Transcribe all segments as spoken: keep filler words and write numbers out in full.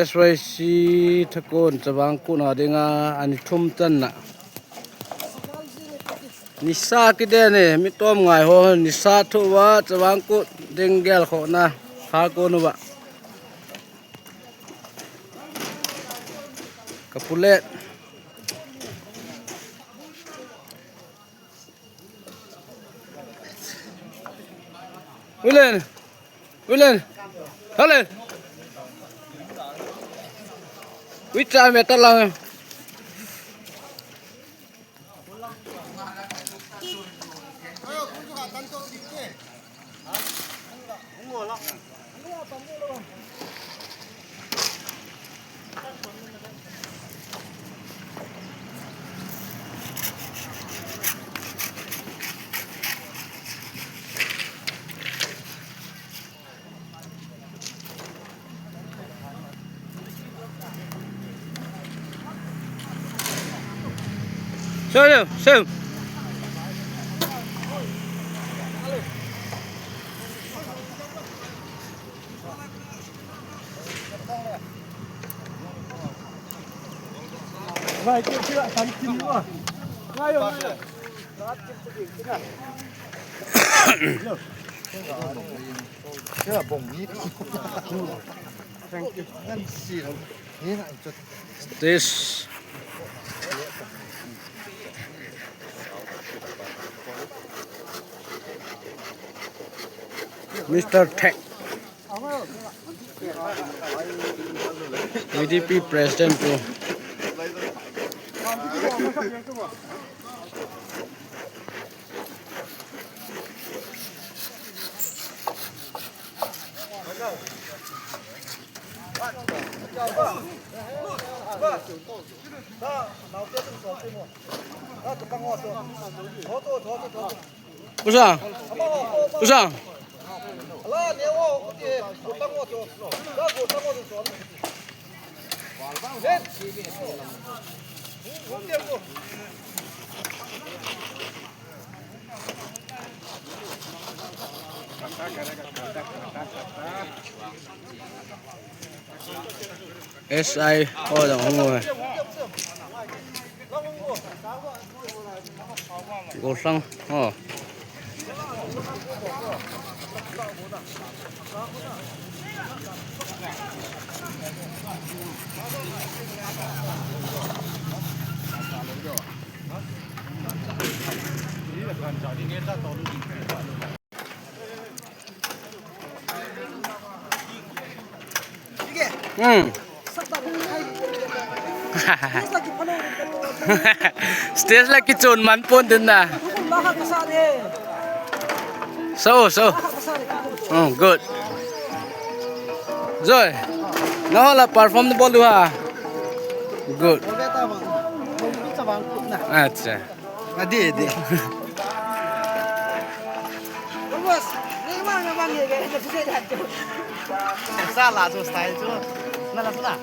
S Y C Thakon Chavang Kut na dinga ani thum channa. Nisa kiden e, mi tom ngai ho, nisa thuva, Chavang Kut ding gel khona, ha konuva. Kapulet. Ulen. Ulen. Halen. Wita me talang. Sir, sir. This Mister Tech, V D P President too. Usa. Usa. S I ho jong hung uve. Golsang ho. Hmm. Stage la kichon man pon tin na. So, so. Oh, good. Joy. Nangho la perform bol diu ham. Good. Acha. Adi, adi. Sala chu style chu. Nala sala.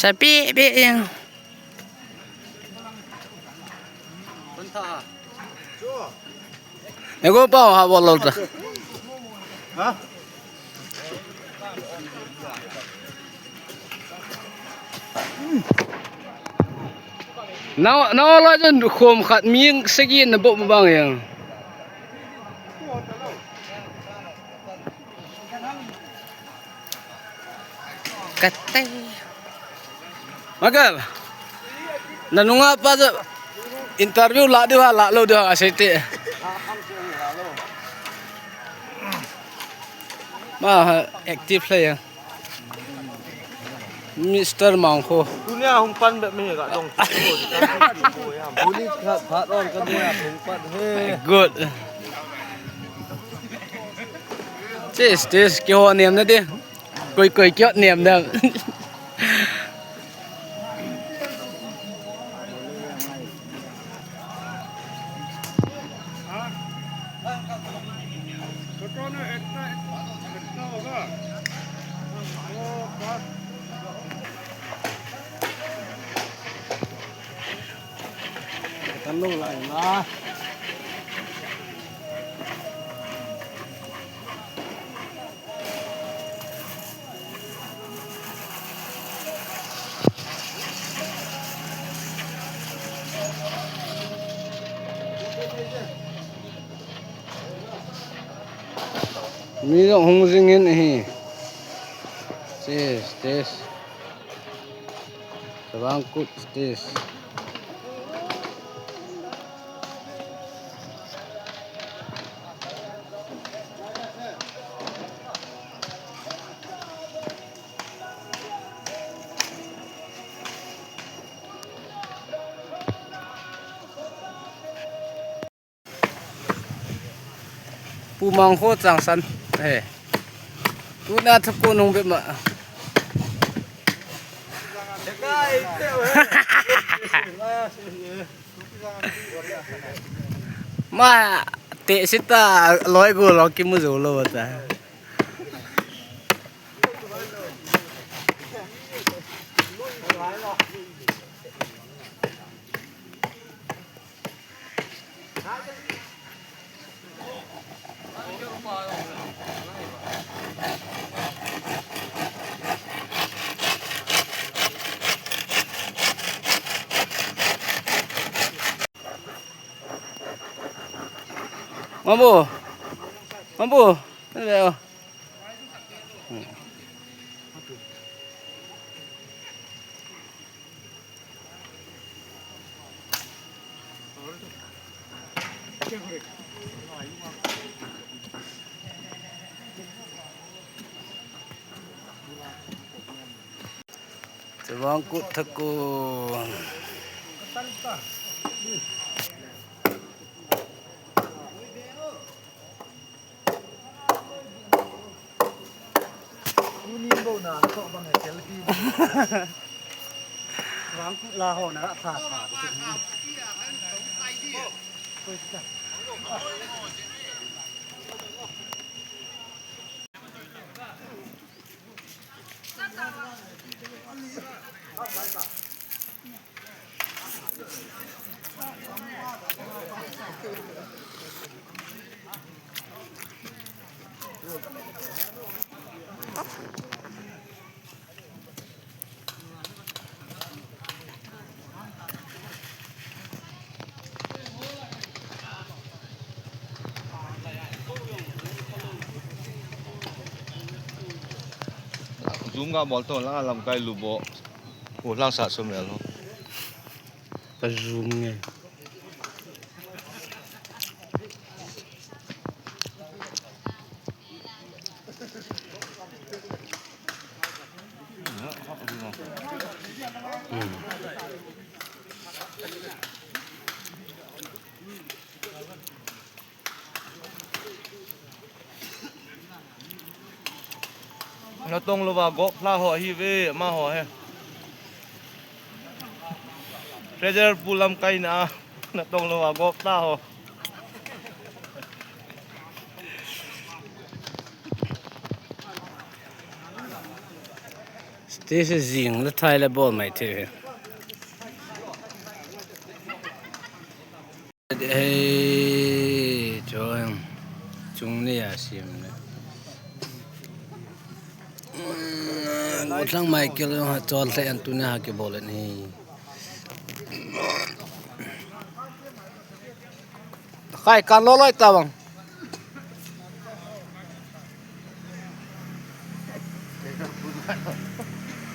Sabi, bi, yang. Ego pa ha bol lo ta. Ha? Nao, nao la jon khom khat mi sagi na bol bang yang. Katai. Magal. Na nunga pa ja. Interview la diu ham, la lou diu ham, asei te. Ma ha, active player. Mister Mangkho. Tunia hung pan bep mi ka dong. Buli khat phat on ka dia hung pan he. Good. Cheers, cheers, kihou nem na di. Koi, koi, kihou nem na. Mi jong hung jing in ahi. Cheers, cheers. Chavang Kut, cheers. Pu Mangkho changsan. He. Tuna thakon hung bep ma. Ma, te sita loi go lo kimu jou lou ta. Mambo. Mambo. Hello. Chavang Kut thakon. Tunin bou na, so bang he tel ti. Chavang Kut la ho na tha tha. Zoom ga bol to, la lamkai lu bo. Ko lang sa sum el ho. Ka zoom nge. Natong louva gop la ho hi ve, ma ho he. Treasure pu lamkai na, natong louva gop la ho. Stage jing le thai le bol mai thei. Hei, choi. Chung ni a sim le. Gothlang Michael ha chol le an tuna ha kibol ni. Khai kan lo loi ta bang.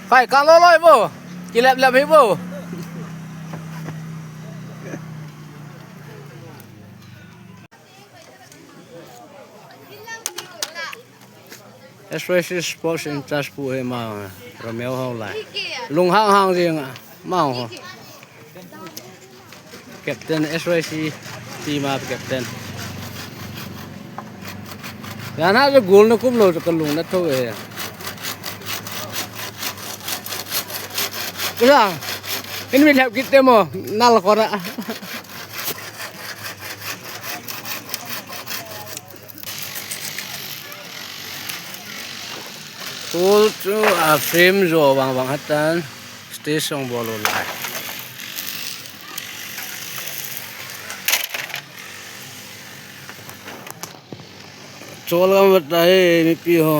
Khai kan lo loi bo. Kilep lep hi bo. S Y C Sports in charge pu hi ma, Romeo ho lai. Lung hang hang jing a, ma ho. Captain S Y C team a captain. Jana jo goal na kum lou jo ka lung na tho e. Kusa, in mi lhep kit te mo, nal kora. Goal chu a frame jo vang vang hatan stage song bol u lai. Chol gam vat ta he mipi ho.